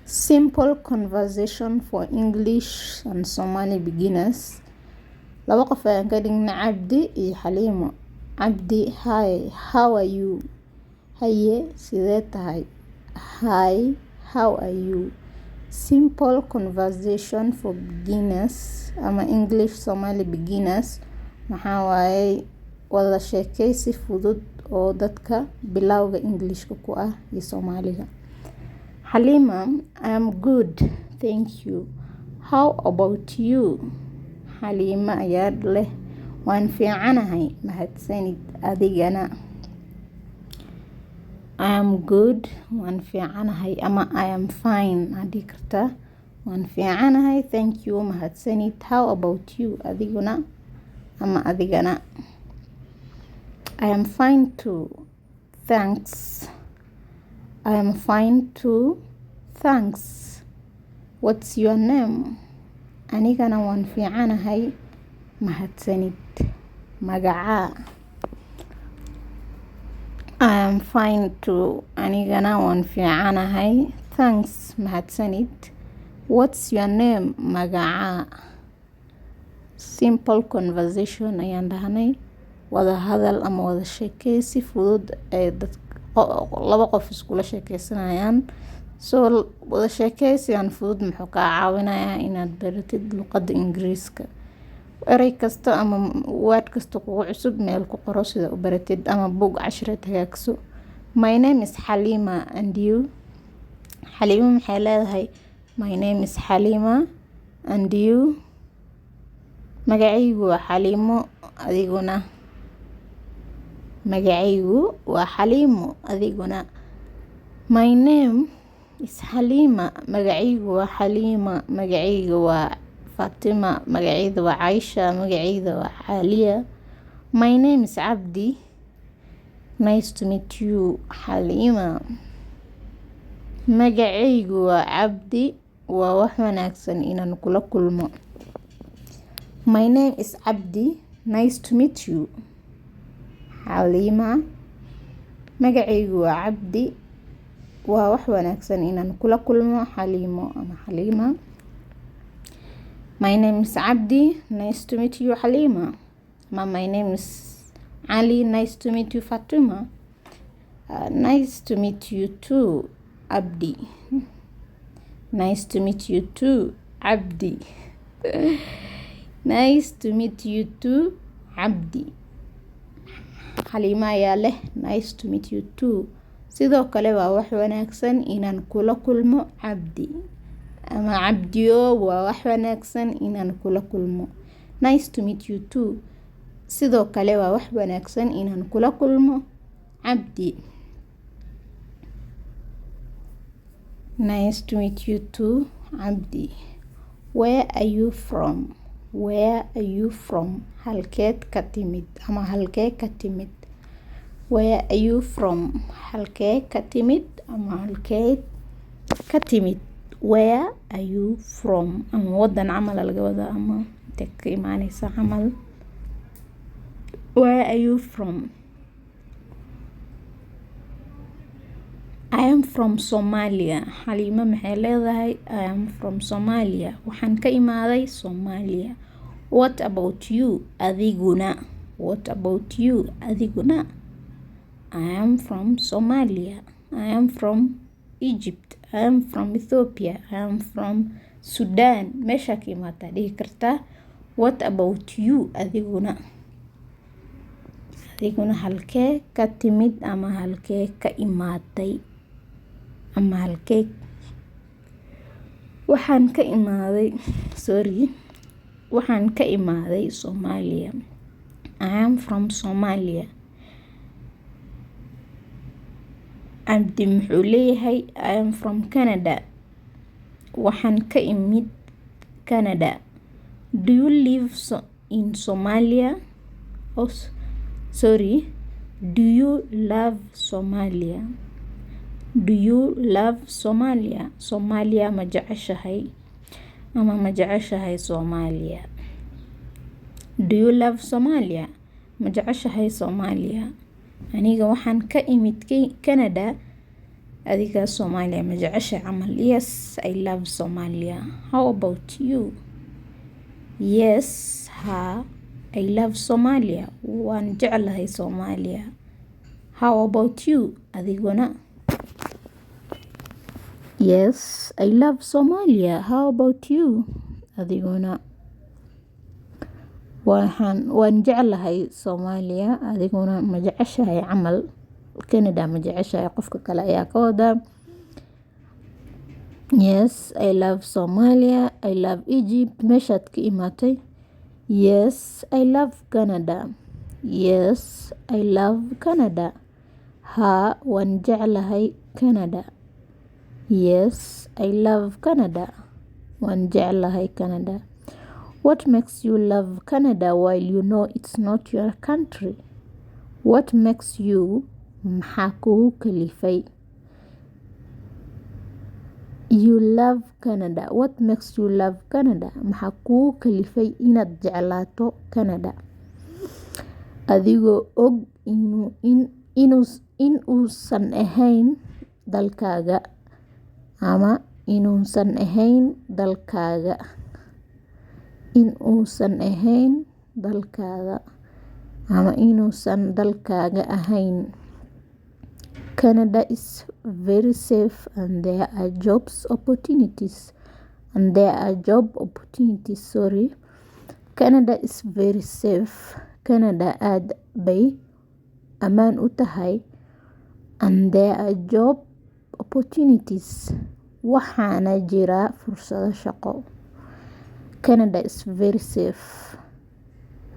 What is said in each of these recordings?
Simple conversation for English and Somali beginners. Laba qof ayaan ka dhignay, Cabdi iyo Xaliimo. Cabdi: Hi, how are you? Haye, sidee tahay? Hi, how are you? Simple conversation for beginners ama English Somali beginners maxaa waaye? Wada sheekeysi fudud oo dadka bilowga Englishka ku ah iyo Soomaaliga. Halima: I am good, thank you. How about you? Xaliima ayaa leh, waan fiicanahay, mahadsanid, adigana? I am good, waan fiicanahay, ama I am fine aad dhihi kartaa. Waan fiicanahay, thank you, mahadsanid. How about you, adiguna ama adigana? I am fine too, thanks. I am fine too, thanks. What's your name? Anigana waan fiicanahay, mahadsanid. Magacaa? I am fine too, anigana waan fiicanahay, thanks, mahadsanid. What's your name? Magacaa? Simple conversation ayaan dhahnay, wada hadal ama wada sheekeysi fudud ee dad laba qof iskula sheekeysanayaan. So wada sheekeysigan fudud muxuu kaa caawinayaa? Inaad baratid luqadda Ingiriiska. Erey kasta ama word kasta kugu cusub meel ku qoro sida u baratid, ama buug cashireed hagaagso. My name is Halima, and you? Xaliima maxay leedahay? My name is Halima, and you? Magacaygu waa Xaliimo, adiguna? Magacaygu waa Xaliimo, adiguna? My name is Halima. Magacaygu waa Xaliima. Magacayga waa Fatima. Magacayda waa Caisha. Magacayda waa Xaaliya. My name is Cabdi. Nice to meet you, Xaliima. Magacaygu waa Cabdi. Waa wax wanaagsan inaan kula kulmo. My name is Cabdi. Nice to meet you, Xaliima. Magacaygu waa Cabdi. Waa wax wanaagsan inaan kula kulmo, Xaliimo ama Xaliima. My name is Cabdi. Nice to meet you, Xaliima. Ma my name is Ali. Nice to meet you, Fatima. Nice to meet you too, Abdi. Nice to meet you too, Abdi. Nice to meet you too, Cabdi. Xaliima ayaa leh, nice to meet you too. Sidoo kale waa wax wanaagsan inaan kula kulmo, Cabdi. Ama Cabdiyo, waa wax wanaagsan inaan kula kulmo. Nice to meet you too. Sidoo kale waa wax wanaagsan inaan kula kulmo, Cabdi. Nice to meet you too, Cabdi. Where are you from? Where are you from? Halkeed ka timid ama halkee ka timid? Where are you from? Halkee ka timid ama halkeed ka timid? Where are you from? Ama wadan camal laga wadaa ama intee ka imaaneysa camal. Where are you from? I am from Somalia. Xaliima maxay leedahay? I am from Somalia. Waxaan ka imaaday Soomaaliya. What about you? Adiguna? What about you? Adiguna? I am from Somalia. I am from Egypt. I am from Ethiopia. I am from Sudan. Meeshaa ka imaataa dhihi kartaa. What about you? Adiguna? Adiguna halkee ka timid ama halkee ka imaatay ama halkee? Waxaan ka imaaday, sorry, waxaan ka imaaday Soomaaliya. I am from Somalia. Cabdi muxuu leeyahay? I am from Canada. Waxaan ka imid Canada. Do you live in Somalia? Oh, sorry. Do you love Somalia? Do you love Somalia? Soomaaliya ma jeceshahay ama ma jeceshahay Soomaaliya? Do you love Somalia? Ma jeceshahay Soomaaliya? Aniga waxaan ka imid Canada. Adiga Soomaaliya ma jeceshahay camal? Yes, I love Somalia. How about you? Yes, haa, I love Somalia. Waan jeclahay Soomaaliya. How about you? Adiguna? Yes, I love Somalia. How about you? Adiguna? Waxaan waan jeclahay Soomaaliya. Adiguna ma jeceshahay camal? Canada ma jeceshahay? Qofka kale ayaa ka wadaa. Yes, I love Somalia. I love Egypt. Meeshaad ka imaatay? Yes, I love Canada. Yes, I love Canada. Haa, waan jeclahay Canada. Yes, I love Canada. Waan jeclahay Canada. What makes you love Canada while you know it's not your country? What makes you, maxaa kugu kalifay? You love Canada. What makes you love Canada? Maxaa kugu kalifay inaad jeclaato Canada? Adigoo og in uusan ahayn dalkaaga ama inuusan ahayn dalkaaga. In uusan ahayn dalkaada ama inuusan dalkaaga ahayn. Canada is very safe and there are jobs opportunities. And there are job opportunities, sorry. Canada is very safe. Canada aad bay ammaan u tahay. And there are job opportunities. Waxaana jira fursado shaqo. Canada is very safe.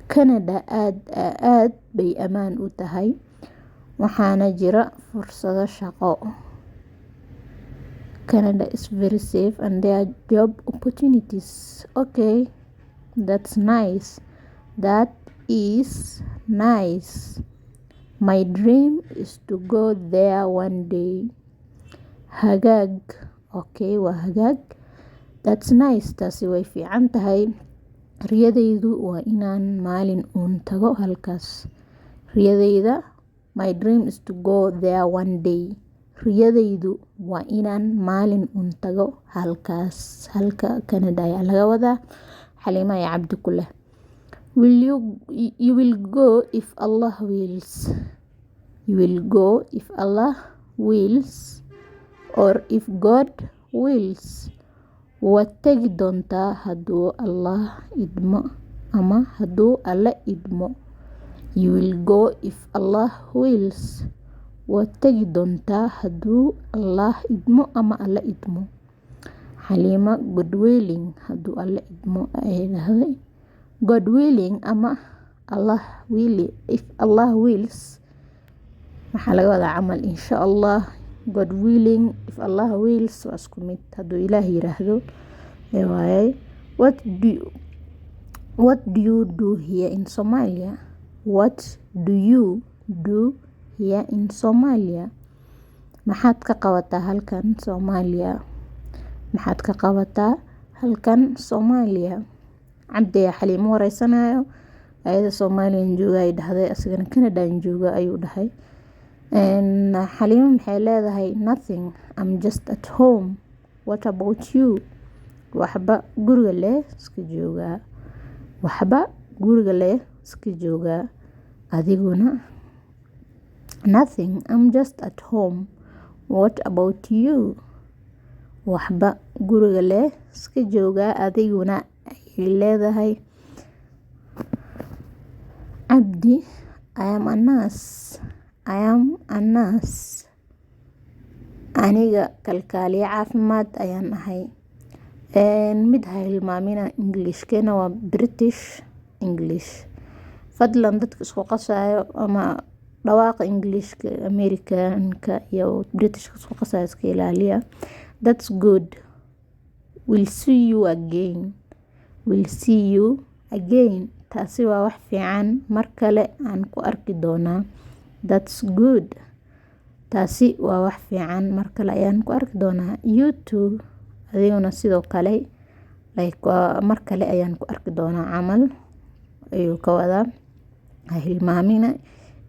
Canada aad bay ammaan u tahay. Waxaana jira fursado shaqo. Canada is very safe and there are job opportunities. Okay, that's nice. That is nice. My dream is to go there one day. Hagaag. Okay, waa hagaag. That's nice. Taasi way fiican tahay. Riyadaydu waa inaan maalin uun tago halkaas. Riyadayda, my dream is to go there one day. Riyadaydu waa inaan maalin uun tago halkaas. Halka Canada ayaa laga wadaa. Xaliima iyo Cabdi ku leh. Will you, you will go if Allah wills. You will go if Allah wills or if God wills. Waad tagi doontaa hadduu Allah idmo ama hadduu Alle idmo. You will go if Allah wills. Waad tagi doontaa hadduu Allah idmo ama Alle idmo. Xaliima, God willing, hadduu Alle idmo ayay dhahday. God willing ama Allah will, if Allah wills. Waxaa laga wadaa camal insha Allah. God willing, if Allah wills, waa isku mid, hadduu Ilaah yiraahdo waaye. What do you do here in Somalia? What do you do here in Somalia? Maxaad ka qabataa halkan Soomaaliya? Maxaad ka qabataa halkan Soomaaliya? Cabdi ayaa Xaliimo wareysanayo. Ayada Soomaaliyan jooga ay dhahday, asigana Canada jooga ayuu dhahay. Xaliimo maxay leedahay? Nothing, I'm just at home. What about you? Waxba, guriga leh iska joogaa. Waxba, guriga leh iska joogaa. Adiguna? Nothing, I'm just at home. What about you? Waxba, guriga leh iska joogaa. Adiguna, ayay leedahay. Cabdi, I am a nurse. I am a nurse. Aniga kalkaaliye caafimaad ayaan ahay. Mid ha hilmaamina, Englishkeena waa British English. Fadlan dadka isku qasayo ama dhawaaqa Englishka Americanka iyo Britishka isku qasayo iska ilaaliya. That's good. We'll see you again. We'll see you again. Taasi waa wax fiican, mar kale aan ku arki doonaa. That's good. Taasi waa wax fiican, mar kale ayaan ku arki doonaa. You too. Adiguna sidoo kale, like waa mar kale ayaan ku arki doonaa camal ayuu ka wadaa. Ha hilmaamina,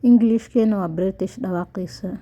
Englishkeena waa British dhawaaqiisa.